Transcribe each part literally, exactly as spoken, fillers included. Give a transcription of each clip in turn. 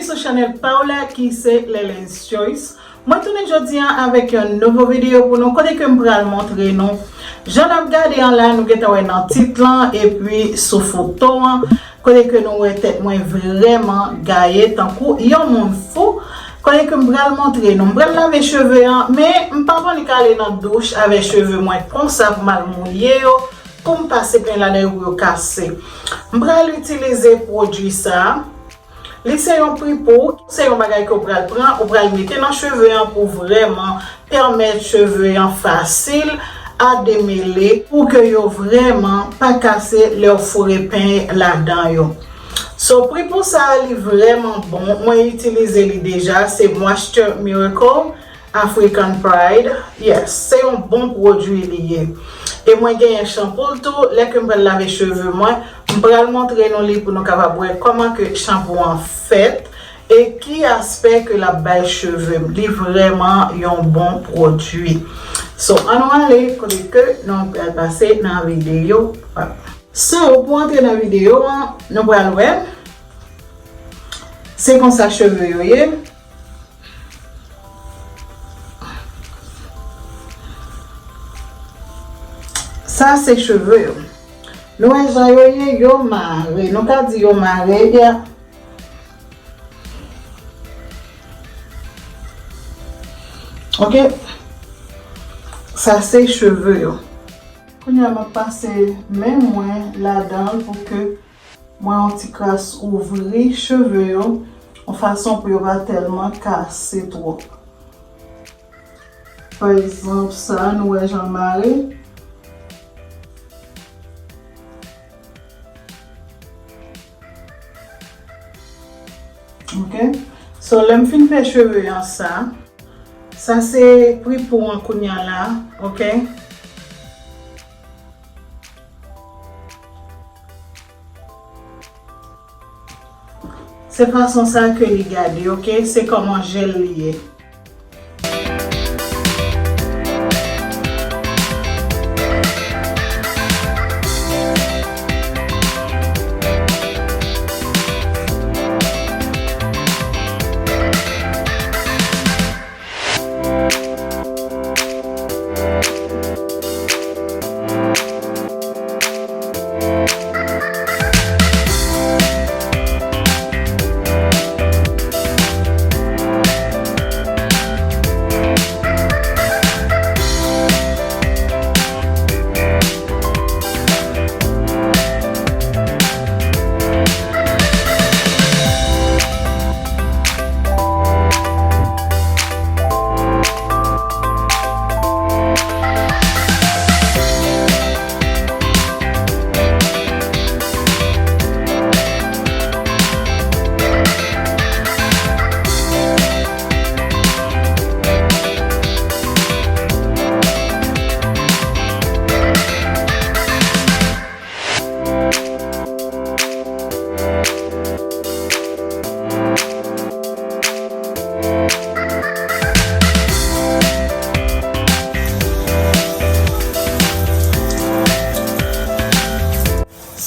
Sou chanèl pa w la ki se Lelene's Choice. Mwen tounen jodi a avèk yon nouvo videyo pou nou, kote ke m pral montre nou. Jan n ap gade an la, nou gentan wè nan tit lan, epi sou foto an, kote ke nou wè tèt mwen vrèman gaye tankou yon moun fou. Kote ke m pral montre nou, m pral lave cheve an, men m pa annik ale nan douch avèk cheve mwen konsa pou m al mouye yo, pou m pase peny ladan yo pou yo kase. M pral itilize pwodui sa. Li se yon pripou, se yon bagay ke w pral pran, ou pral mete nan cheve an pou vrèman pèmèt cheve an fasil a demele, pou ke yo vrèman pa kase lè w foure peny ladan yo. So, pripou sa a, li vrèman bon. Mwen itilize li deja, se Moisture Miracle. African Pride, yes, se yon bon pwodui li ye. E mwen genyen chanpou l tou, lè ke m pral lave cheve mwen, m pral montre nou li pou nou kapab wè kòman ke chanpou an fèt e ki aspè ke l ap bay cheve m. Li vrèman yon bon pwodui. So, ann nou ale kote ke nou pral pase nan videyo. So, pou antre nan videyo an, nou pral wè. Se konsa cheve yo ye. Sa se cheve yo. Nou wè jan yo ye, yo mare. Nou ka di yo mare, ya. Ok? Sa se cheve yo. Kounye a, m ap pase men mwen ladan l pou ke mwen yon ti kras ouvri cheve yo, yon fason pou yo pa tèlman kase twòp. Pa egzanp, sa a, nou wè jan l mare. Ok? So, lè m fin fè cheve an sa, sa se pripou an kounye a la, ok? Se fason sa ke li gade, ok? Se kòman jèl li ye.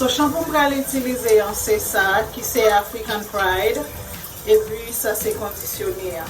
So, chanpou m pral itilize an, se sa, ki se African Pride. Epi, sa se kondisyone a.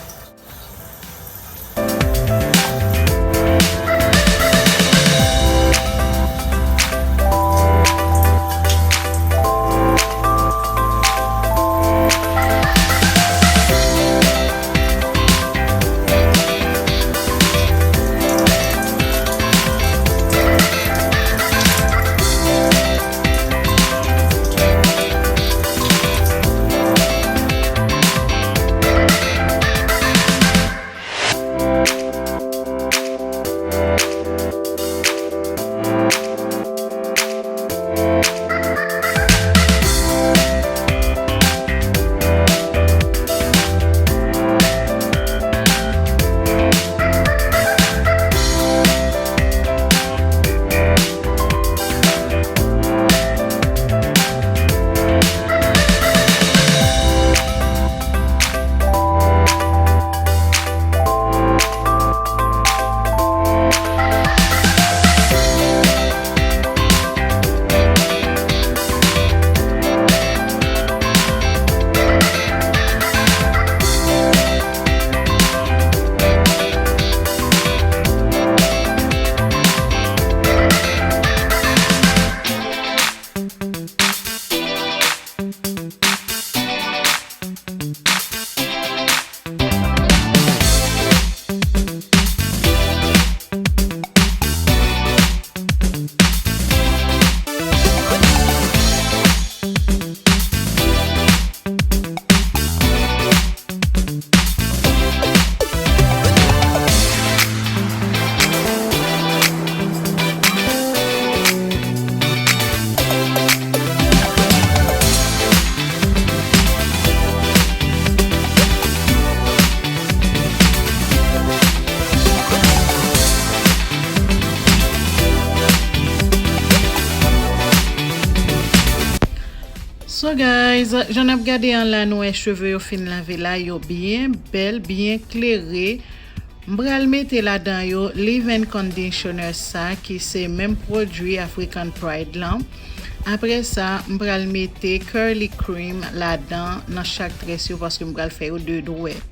Guys, jan n ap gade an la, nou wè cheve yo fin lave la, yo byen bèl, byen klere. M pral mete ladan yo leave-in conditioner sa, ki se menm pwodui African Pride lan. Apre sa, m pral mete curly cream ladan nan chak très yo, paske m pral fè yo de dwèt.